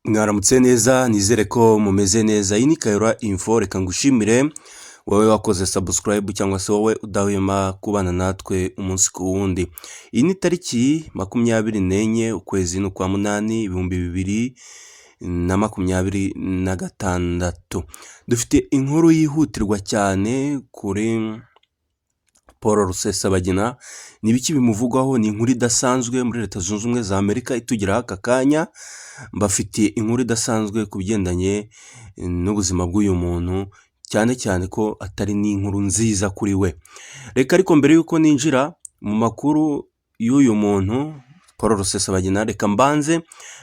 Mwaramutse neza, nizere ko mumeze neza. Iyi ni Kayora Info, reka ngushimire wowe wakoze subscribe cyangwa se wowe udahwema kubana natwe umunsi ku wundi. Iyi ni tariki 24, ukwezi ni ukwa munani, 2026. Dufite inkuru yihutirwa cyane kuri Paul Rusesabagina. Ni ibiki bimuvugwaho? Ni inkuru idasanzwe muri Leta Zunze Ubumwe za Amerika itugeraho aka kanya. Mbafitiye inkuru idasanzwe ku bigendanye n'ubuzima bw'uyu muntu, cyane cyane ko atari n'inkuru nziza kuri we. Reka ariko mbere y'uko ninjira mu makuru y'uyu muntu Paul Rusesabagina, reka mbanze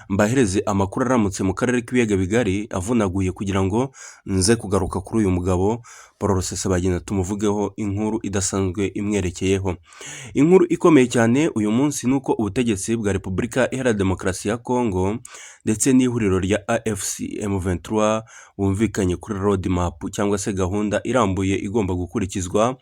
mbahereze amakuru aramutse mu karere k'Ibiyaga Bigari avunaguye, kugira ngo nze kugaruka kuri uyu mugabo Paul Rusesabagina, tumuvugeho inkuru idasanzwe imwerekeyeho. Inkuru ikomeye cyane uyu munsi ni uko ubutegetsi bwa Repubulika Iharanira Demokarasi ya Kongo ndetse n'ihuriro rya AFC M23 bumvikanye kuri road map cyangwa se gahunda irambuye igomba gukurikizwa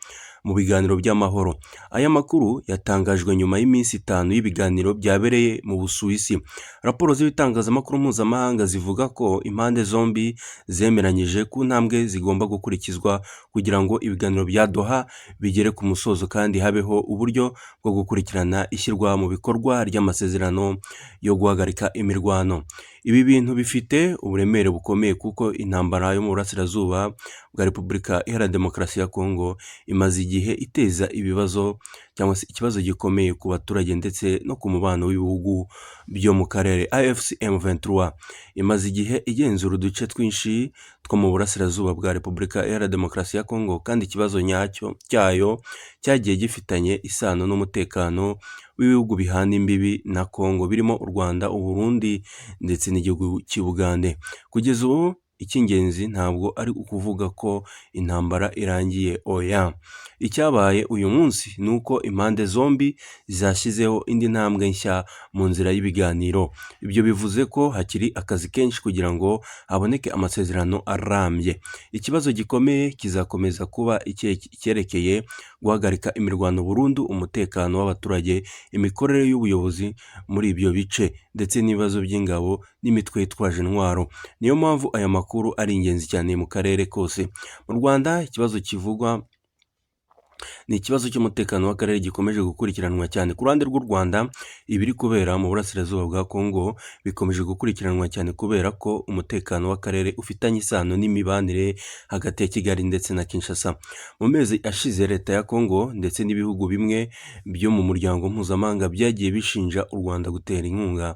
mu biganiro by'amahoro. Aya makuru yatangajwe nyuma y'iminsi 5 y'ibiganiro byabereye mu Busuwisi. Raporo z'ibitangazamakuru mpuzamahanga zivuga ko impande zombi zemeranyije ku ntambwe zigomba gukurikizwa kugira ngo ibiganiro bya Doha bigere ku musozo kandi habeho uburyo bwo gukurikirana ishyirwa mu bikorwa ry'amasezerano yo guhagarika imirwano. Ibi bintu bifite uburemere bukomeye kuko intambara yo mu burasirazuba bwa Repubulika Iharanira Demokarasi ya Kongo imaze igihe iteza ibibazo cyangwa se ikibazo gikomeye ku baturage ndetse no ku mubano w'ibihugu byo mu karere. AFC M23 imaze igihe igenzura uduce twinshi two mu burasirazuba bwa Repubulika Iharanira Demokarasi ya Kongo, kandi ikibazo nyacyo cyayo cyagiye gifitanye isano n'umutekano w'ibihugu bihana imbibi na Kongo, birimo u Rwanda, u Burundi ndetse n'igihugu cy'i Bugande. Kugeza ubu icy'ingenzi ntabwo ari ukuvuga ko intambara irangiye, oya. Icyabaye uyu munsi ni uko impande zombi zashyizeho indi ntambwe nshya mu nzira y'ibiganiro. Ibyo bivuze ko hakiri akazi kenshi kugira ngo haboneke amasezerano arambye. Ikibazo gikomeye kizakomeza kuba icyerekeye guhagarika imirwano burundu, umutekano w'abaturage, imikorere y'ubuyobozi muri ibyo bice ndetse n'ibibazo by'ingabo n'imitwe yitwaje intwaro. Niyo mpamvu aya makuru ari ingenzi cyane mu karere kose. Mu Rwanda, ikibazo kivugwa ni ikibazo cy'umutekano w'akarere gikomeje gukurikiranwa cyane. Ku ruhande rw'u Rwanda, ibiri kubera mu burasirazuba bwa Kongo bikomeje gukurikiranwa cyane kubera ko umutekano w'akarere ufitanye isano n'imibanire hagati ya Kigali ndetse na Kinshasa. Mu mezi ashize, Leta ya Kongo ndetse n'ibihugu bimwe byo mu muryango mpuzamahanga byagiye bishinja u Rwanda gutera inkunga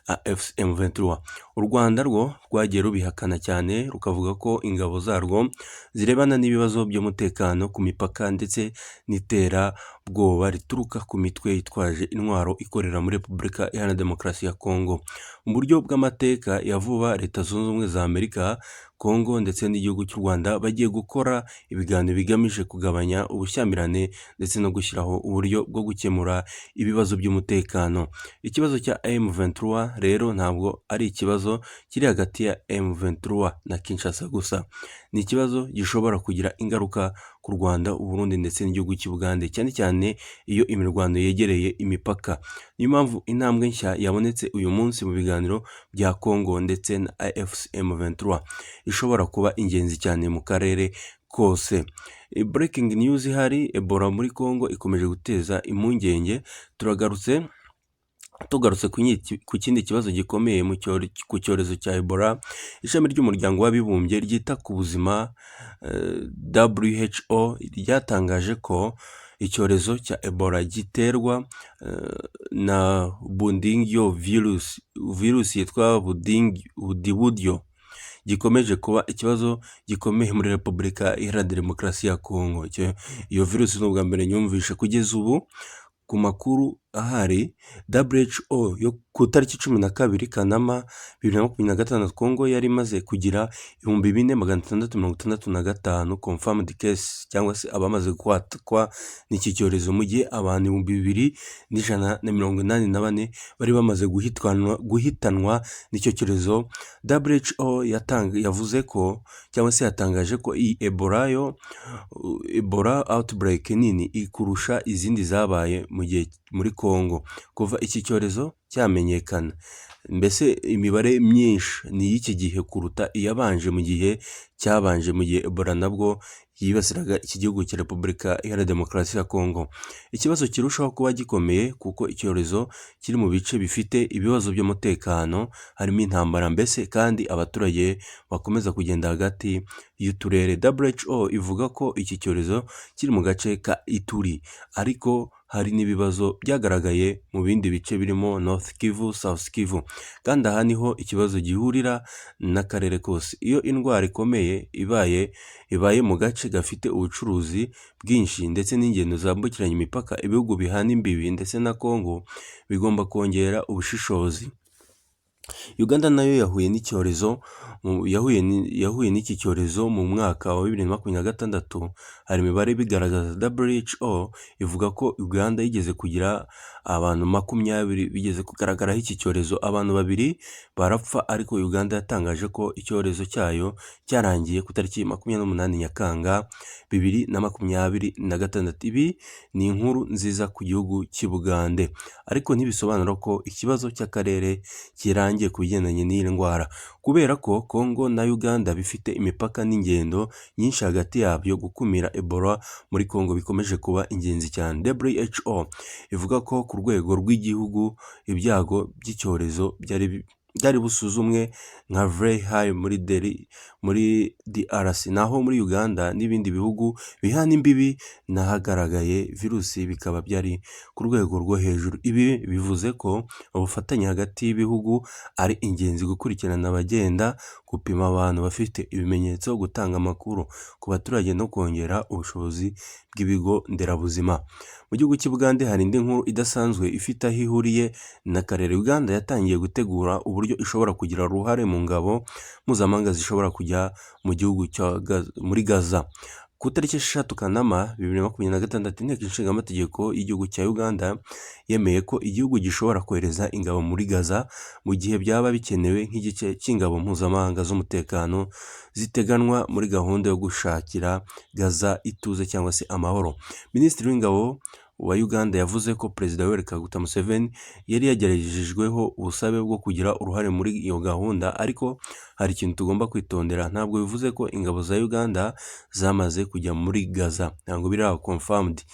AFC M23. U Rwanda rwo rwagiye rubihakana cyane, rukavuga ko ingabo zarwo zirebana n'ibibazo by'umutekano ku mipaka ndetse n'iterabwoba rituruka ku mitwe yitwaje intwaro ikorera muri Repubulika Iharanira Demokarasi ya Kongo. Mu buryo bw'amateka ya vuba, Leta Zunze Ubumwe za Amerika, Kongo ndetse n'igihugu cy'u Rwanda bagiye gukora ibiganiro bigamije kugabanya ubushyamirane ndetse no gushyiraho uburyo bwo gukemura ibibazo by'umutekano. Ikibazo cya M23 rero ntabwo ari ikibazo kiri hagati ya M23 na Kinshasa gusa. Ni ikibazo gishobora kugira ingaruka ku Rwanda, u Burundi ndetse n'igihugu cy'i Bugande, cyane cyane iyo imirwano yegereye imipaka. Niyo mpamvu intambwe nshya yabonetse uyu munsi mu biganiro bya Kongo ndetse na AFC M23 ishobora kuba ingenzi cyane mu karere kose. Breaking news ihari: Ebola muri Kongo ikomeje guteza impungenge. Turagarutse, tugarutse ku kindi kibazo gikomeye ku cyorezo cya Ebola, ishami ry'Umuryango w'Abibumbye ryita ku buzima, WHO, ryatangaje ko icyorezo cya Ebola giterwa na Bundibugyo virus, virusi yitwa Bundibugyo, gikomeje kuba ikibazo gikomeye muri Repubulika Iharanira Demokarasi ya Kongo. Iyo virusi ni ubwa mbere nyumvishe. Kugeza ubu, ku makuru ahari, WHO yo ku itariki 12 Kanama 2026, Kongo yari imaze kugira 4665 confirmed case cyangwa se abamaze gufatwa n'iki cyorezo, mu gihe abantu 2184 bari bamaze guhitanwa n'icyo cyorezo. WHO yavuze ko cyangwa se yatangaje ko iyi Ebola yo, Ebola outbreak nini kurusha izindi zabaye mu gihe muri Kongo kuva iki cyorezo cyamenyekana. Mbese imibare myinshi ni iy'iki gihe kuruta iyabanje mu gihe cyabanje, mu gihe Ebola nabwo yibasiraga iki gihugu cya Repubulika Iharanira Demokarasi ya Kongo. Ikibazo kirushaho kuba gikomeye kuko icyorezo kiri mu bice bifite ibibazo by'umutekano, harimo intambara mbese, kandi abaturage bakomeza kugenda hagati y'uturere. WHO ivuga ko iki cyorezo kiri mu gace ka Ituri, ariko hari n'ibibazo byagaragaye mu bindi bice birimo North Kivu, South Kivu, kandi aha niho ikibazo gihurira n'akarere kose. Iyo indwara ikomeye ibaye mu gace gafite ubucuruzi bwinshi ndetse n'ingendo zambukiranya imipaka, ibihugu bihana imbibi ndetse na Kongo bigomba kongera ubushishozi. Uganda nayo yahuye n'icyorezo yahuye n'iki cyorezo mu mwaka wa 2026, hari imibare ibigaragaza. WHO ivuga ko Uganda yigeze kugira abantu 20 bigeze kugaragaraho iki cyorezo, abantu babiri barapfa, ariko Uganda yatangaje ko icyorezo cyayo cyarangiye ku tariki 28 Nyakanga 2026. Ibi ni inkuru nziza ku gihugu cy'i Bugande, ariko ntibisobanura ko ikibazo cy'akarere kirangiye ku bigendanye n'iyi ndwara, kubera ko Kongo na Uganda bifite imipaka n'ingendo nyinshi hagati yabyo. Gukumira Ebola muri Kongo bikomeje kuba ingenzi cyane. WHO ivuga ko ku rwego rw'igihugu ibyago by'icyorezo byari busuzumwe nka very high muri DRC, naho muri Uganda n'ibindi bihugu bihana imbibi n'ahagaragaye virusi bikaba byari ku rwego rwo hejuru. Ibi bivuze ko ubufatanye hagati y'ibihugu ari ingenzi: gukurikirana abagenda, gupima abantu bafite ibimenyetso, gutanga amakuru ku baturage no kongera ubushobozi bw'ibigo nderabuzima. Mu gihugu cy'i Bugande hari indi nkuru idasanzwe ifite aho ihuriye n'akarere. Uganda yatangiye gutegura uburyo ishobora kugira uruhare mu ngabo mpuzamahanga zishobora kujya mu gihugu cya muri Gaza. Ku itariki 6 Kanama 2026, Inteko Ishinga Amategeko y'igihugu cya Uganda yemeye ko igihugu gishobora kohereza ingabo muri Gaza mu gihe byaba bikenewe, nk'igice cy'ingabo mpuzamahanga z'umutekano ziteganwa muri gahunda yo gushakira Gaza ituze cyangwa se amahoro. Minisitiri w'Ingabo wa Uganda yavuze ko Perezida Yoweri Kaguta Museveni yari yagerejejweho ubusabe bwo kugira uruhare muri iyo gahunda, ariko hari ikintu tugomba kwitondera: ntabwo bivuze ko ingabo za Uganda zamaze kujya muri Gaza, ntabwo biraba confirmed.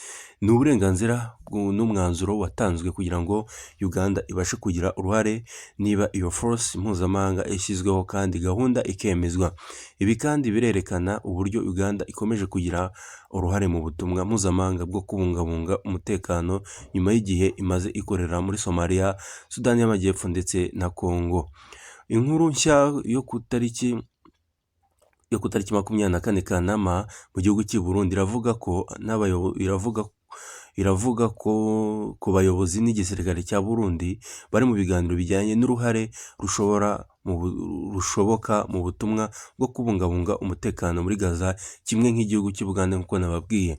Ni uburenganzira n'umwanzuro watanzwe kugira ngo Uganda ibashe kugira uruhare niba iyo force mpuzamahanga ishyizweho kandi gahunda ikemezwa. Ibi kandi birerekana uburyo Uganda ikomeje kugira uruhare mu butumwa mpuzamahanga bwo kubungabunga umutekano, nyuma y'igihe imaze ikorera muri Somalia, Sudani y'Amajyepfo ndetse na Congo. Inkuru nshya yo ku tariki 24 Kanama mu gihugu cy'i Burundi iravuga ko ku bayobozi n'igisirikare cya Burundi bari mu biganiro bijyanye n'uruhare rushobora rushoboka mu butumwa bwo kubungabunga umutekano muri Gaza, kimwe nk'igihugu cy'u Bugande nk'uko nababwiye.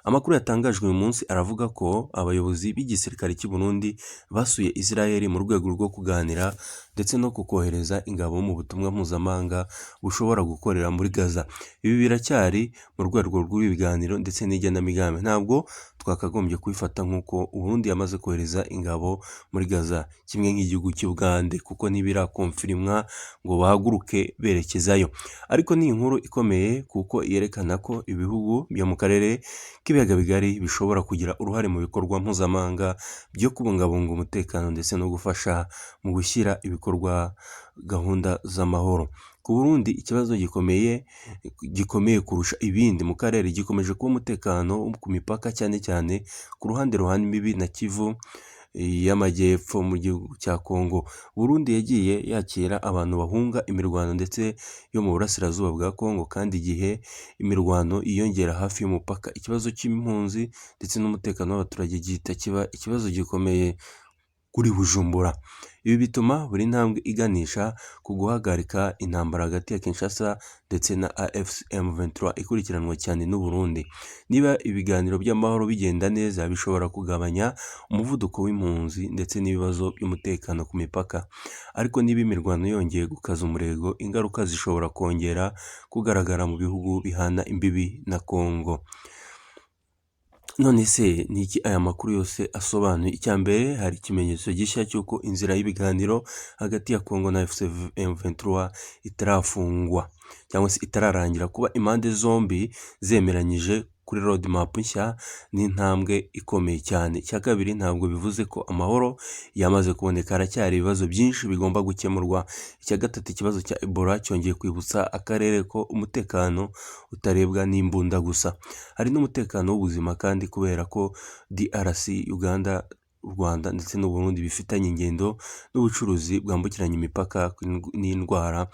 Amakuru yatangajwe uyu munsi aravuga ko abayobozi b'igisirikare cy'u Burundi basuye Israel mu rwego rwo kuganira ndetse no kukohereza ingabo mu butumwa mpuzamahanga bushobora gukorera muri Gaza. Ibi biracyari mu rwego rw'ibiganiro ndetse n'igenamigambi, ntabwo twakagombye kubifata nk'uko Burundi yamaze kohereza ingabo muri Gaza kimwe nk'igihugu cy'u Bugande, kuko ntibirakonfirimwa ngo bahaguruke berekezayo. Ariko ni inkuru ikomeye kuko yerekana ko ibihugu byo mu karere k'ibiyaga bigari bishobora kugira uruhare mu bikorwa mpuzamahanga byo kubungabunga umutekano ndetse no gufasha mu gushyira ibikorwa gahunda z'amahoro. Ku Burundi, ikibazo gikomeye kurusha ibindi mu karere gikomeje kuba umutekano ku mipaka, cyane cyane ku ruhande ruhana imbibi na Kivu y'Amajyepfo mu gihugu cya Congo. Burundi yagiye yakira abantu bahunga imirwano ndetse yo mu burasirazuba bwa Congo, kandi igihe imirwano yiyongera hafi y'umupaka, ikibazo cy'impunzi ndetse n'umutekano w'abaturage gihita kiba ikibazo gikomeye kuri Bujumbura. Ibi bituma buri ntambwe iganisha ku guhagarika intambara hagati ya Kinshasa ndetse na AFC M23 ikurikiranwa cyane n'u Burundi. Niba ibiganiro by'amahoro bigenda neza, bishobora kugabanya umuvuduko w'impunzi ndetse n'ibibazo by'umutekano ku mipaka. Ariko niba imirwano yongeye gukaza umurego, ingaruka zishobora kongera kugaragara mu bihugu bihana imbibi na Congo. None se ni iki aya makuru yose asobanuye? Icya mbere, hari ikimenyetso gishya cy'uko inzira y'ibiganiro hagati ya Congo na AFC M23 itarafungwa cyangwa se itararangira. Kuba impande zombi zemeranyije kuri roadmap nshya ni intambwe ikomeye cyane. Icya kabiri, ntabwo bivuze ko amahoro yamaze kuboneka, haracyari ibibazo byinshi bigomba gukemurwa. Icya gatatu, ikibazo cya Ebola cyongeye kwibutsa akarere ko umutekano utarebwa n'imbunda gusa, hari n'umutekano w'ubuzima. Kandi kubera ko DRC, Uganda, u Rwanda ndetse n'u Burundi bifitanye ingendo n'ubucuruzi bwambukiranya imipaka n'indwara,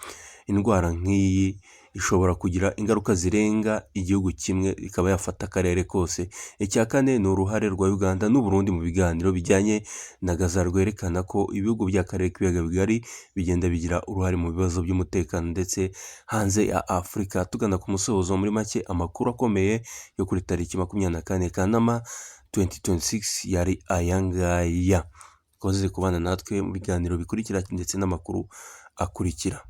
indwara nk'iyi ishobora kugira ingaruka zirenga igihugu kimwe, ikaba yafata akarere kose. Icya kane ni uruhare rwa Uganda n'u Burundi mu biganiro bijyanye na Gaza, rwerekana ko ibihugu by'akarere k'ibiyaga bigari bigenda bigira uruhare mu bibazo by'umutekano ndetse hanze ya Afurika. Tugana ku musozo, muri make amakuru akomeye yo kuri tariki 24 Kanama 2026 yari aya ngaya. Mukomeze kubana natwe mu biganiro bikurikira ndetse n'amakuru akurikira.